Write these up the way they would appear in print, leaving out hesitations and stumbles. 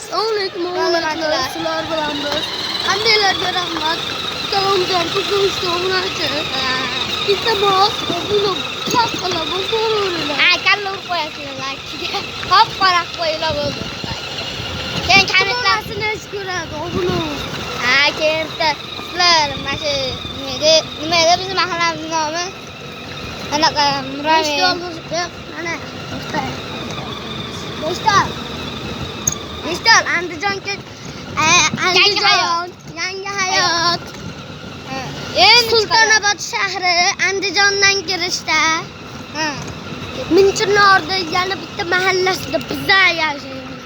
Assalomu alaykum obunachilar. Sizlar bilan biz. Qandaylarga rahmat. Ikkalomizdan ko'p obunachi. Iltimos, obuna chaqila bosaveringlar. Ha, kalla urib qo'yasizlar laykiga. Qop-qora qo'yinglar bo'ldi. Keyin kommentlar Kommentlarni hech ko'radi, obuna. Ha, keyin bitta sizlar mana shu nima edi bizim mahallamiz nomi? Anaqa Murami. Beshtol, mana. Beshtol. Beshtol, Andijon Andijon, Yangi hayot. Endi Sultonobod shahri, Andijondan kirishda. Ha. Minchinorda yana bitta mahallasida biza yashaymiz.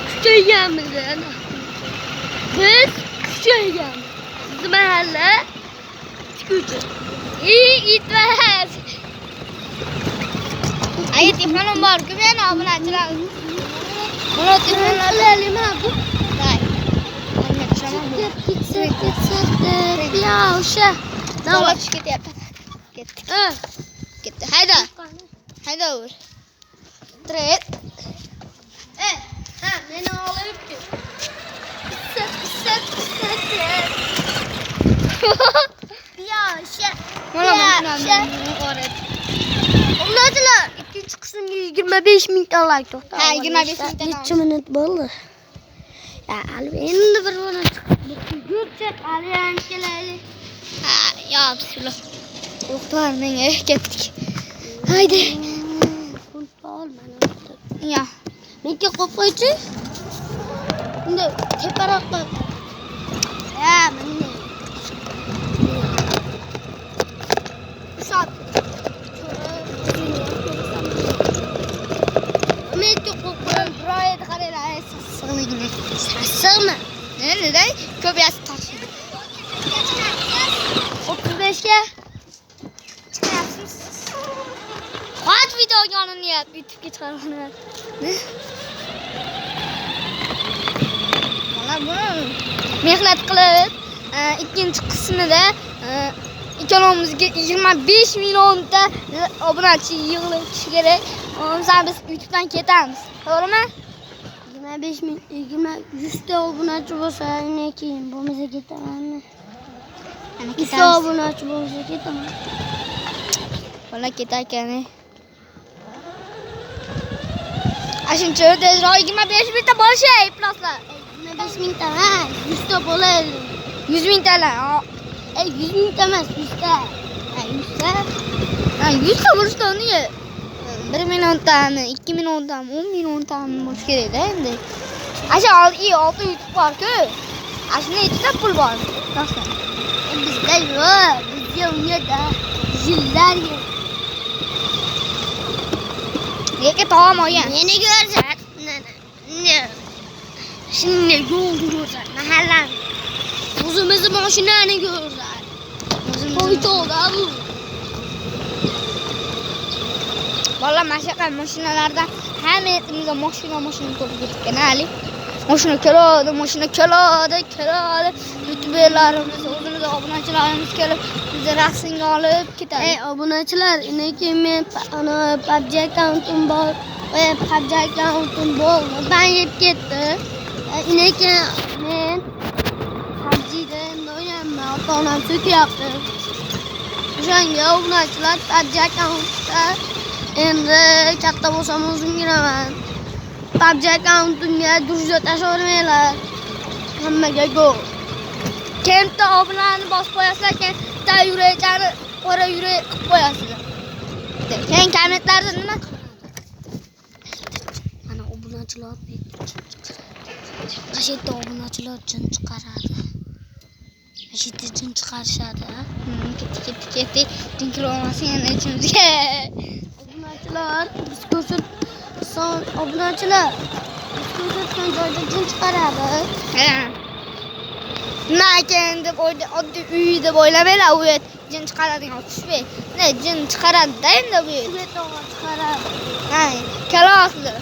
Kuchayganmiz. Biz kuchayganmiz. Bizni mahalla ko'cha. Itmas. Ay, telefonim bor-ku meni obunachilar. Buni telefonlar Qilaylikmi bu? Day. Ketsa, ya o'sha. Bola tushib ketyapti. Ketdi. Ketdi. Hayda. Hayda ur. Tret. Ha, meni olib ket. Pissa, pissa, pissa. Ya o'sha. Mana Ya, buni. Obunachilar, ikkinchi qismga 25 mingta like to'xta. Ha, 25 mingta. Necha minut bo'ldi? Ya, endi bir buni chiqib yursak, aylanib kelaylik. Ha, ya bismillah. To'xtar menga ketdik. Haydi. Ol mana. Ya. Menga qo'yib qo'ychi. Endi teparoqqa. Ya, mana. Ushat. Menga qo'yib qo'y. Biroy qaranglar, sassiqligini. Sassiqmi? Nima ko'p yasib tashlaydi. 35 ga Chiqyapsiz. Qoch videoga olinyapti, YouTube'ga chiqaryapti. Mana buni mehnat qilib, ikkinchi qismida ikkalomizga 25 millionta obunachi yig'ilishi kerak. Bo'lmasa biz YouTube'dan ketamiz. To'g'rimi? 25 ming, 20 100 ta obunachi bo'lsa, undan keyin bo'lmasa ketamanmi? Ana 100 ta ketamiz. obunachi bo'lsa ketaman. Bola ketar ekan. Shuncha tezroq 25 mingta bo'lishi ifloslar. 25 mingta emas, 100 ta bo'ladi. 100 mingtalar. 100 mingta emas, 100 ta. Ha, 100 ta. Ha, 100 ta bo'lishda unga 1 milliontami, 2 milliontami, 10 milliontami bo'lishi kerak-da endi. Asha 6 YouTube bor-ku. Ashuni ichida pul bor. Rostdan. Bizda yo'q, bizga unga da yillar yo'q. Lekin taom olgan. Meni ko'rsat. Ne? Shunday yo'lni ko'rsat, mahallani. O'zimizni mashinani ko'rsat. Poytaxtda bu. Bolalar mana shunaqa mashinalardan hamma yetimizda mashina to'lib ketgan hali. Mashina keladi, mashina keladi, keladi. YouTuberlarimiz, o'zimizni obunachilarimiz kelib, bizni rasmga olib ketadi. Obunachilar, undan men ana PUBG akkauntim bor. PUBG akkauntim bo'ldi. Ban yeb ketdi. Undan keyin men PUBG'da endi o'ynayman. Ota-onam so'kyapti. O'shanga obunachilar PUBG akkauntda endi katta bo'lsam o'zim giraman. PUBG akkauntimga друзья tashlavermanglar. Hammaga go. Keyin bitta obunani bosib qo'yasizlar, keyin bitta yurakchani qora yurak qilib qo'yasizlar. Keyin kommentlarda nima? Mana obunachilar mana shu yerda obunachilar jin chiqaradi. Mana shu yerda jin chiqarishadi. Ketdik, ketdik, ketdik. Jin kirib olmasin yana ichimizga. Obunachilar biz ko'rsat son obunachilar biz ko'rsatgan joyda jin chiqaradi. Ha. Nima ekan deb oddiy uy deb o'ylamanglar, u yer jin chiqaradigan xushbey. Ne jin chiqaradi-da endi bu yer. Shu yerda chiqaradi. Ha, kalosli.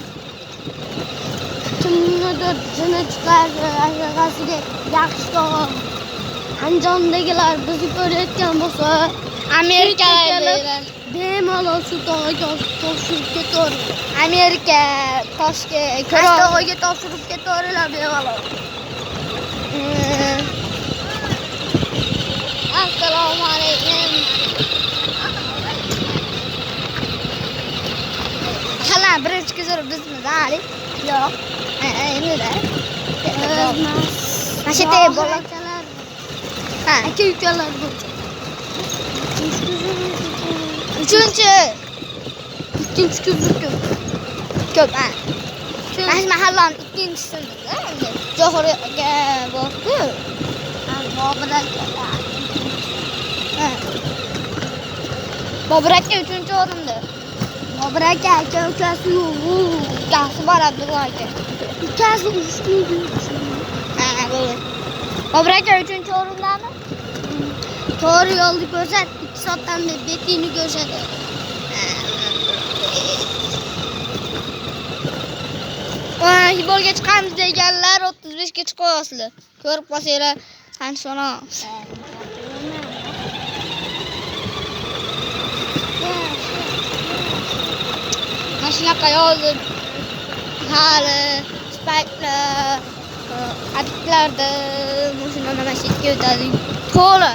Kimnidir jini chiqardi, ashaqasiga yaxshi tog'a. Andijondagilar bizni ko'rayotgan bo'lsa, Amerikaliklar. Bemalol shu tog'aga topshirib ketaveradi. Amerika, Toshkent, Kastog'iga topshirib ketaveringlar bemalol. Assalomu alaykum. Hala birinchi kuzur bizmiz, Ali? Yo'q. Endi-da. Emas. Mana shu yerda bola. Akalar, Ha, aka ukalar bo'lsa. Uchinchi. Ikkinchi kuzur ko'p. Ko'p, ha. Mana shu mahallani ikkinchisimiz, endi. Johir aka bor-ku. Ha, Bobur akalar. Ha. Bobur aka uchinchi o'rinda. Bobur aka aka ukasi yo'q. Ukasi bor, Abdulla aka. Ukasi urushmaydi. Ha, bo'ldi. Bobur aka uchinchi o'rindami? To'g'ri yo'lni ko'rsat, 2 soatdan beri betingni ko'rsat. Futbolga chiqamiz deganlar 35 ga chiqyapsizlar. Ko'rib qolsanglar, tanishamiz. Mana shunaqa yozib hali paytlar adiblarda mashina nima shetga o'tadi. To'la.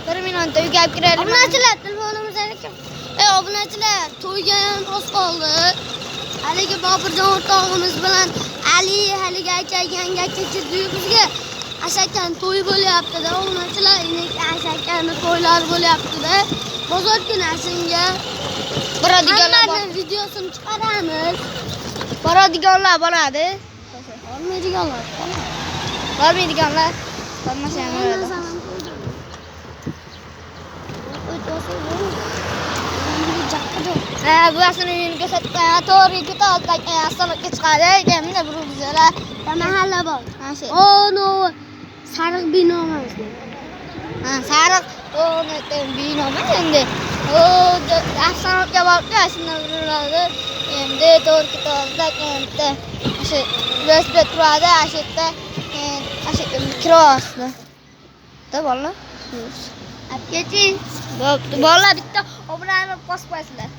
1 minutda uyga olib kiraylik. Obunachilar, telefonimiz aka. Ey obunachilar, to'yga ham oz qoldi. Haligi Boburjon o'rtog'imiz bilan Ali haligi aka yangi aka kirdi bizga. Ashakani to'yi bo'lyapti-da, obunachilar, Ashakani to'ylari bo'lyapti-da. Bozor kuni Ashinga Boradiganlar bor. hammani videosini chiqaramiz. Boradiganlar boradi. Bormaydiganlar qoladi. Bormaydiganlar bormasa ham bo'ladi. Ha, bulasini uyini ko'rsatib, to'g'ri ketolsak, Astanaga chiqadi. Endi bir bizlar. Mahalla bor. Ha, shu. O, no, sariq bino emas. Ha, sariq bino emas endi. O, Astanaga borib, shundan buriladi. Endi to'g'ri ketolsak, endi shu velosiped turadi, shu yerda, shu yerga kiryapsiz. Da bolalar. Olib keting. Bo'pti, bolalar bitta obunani bosib qo'yasizlar.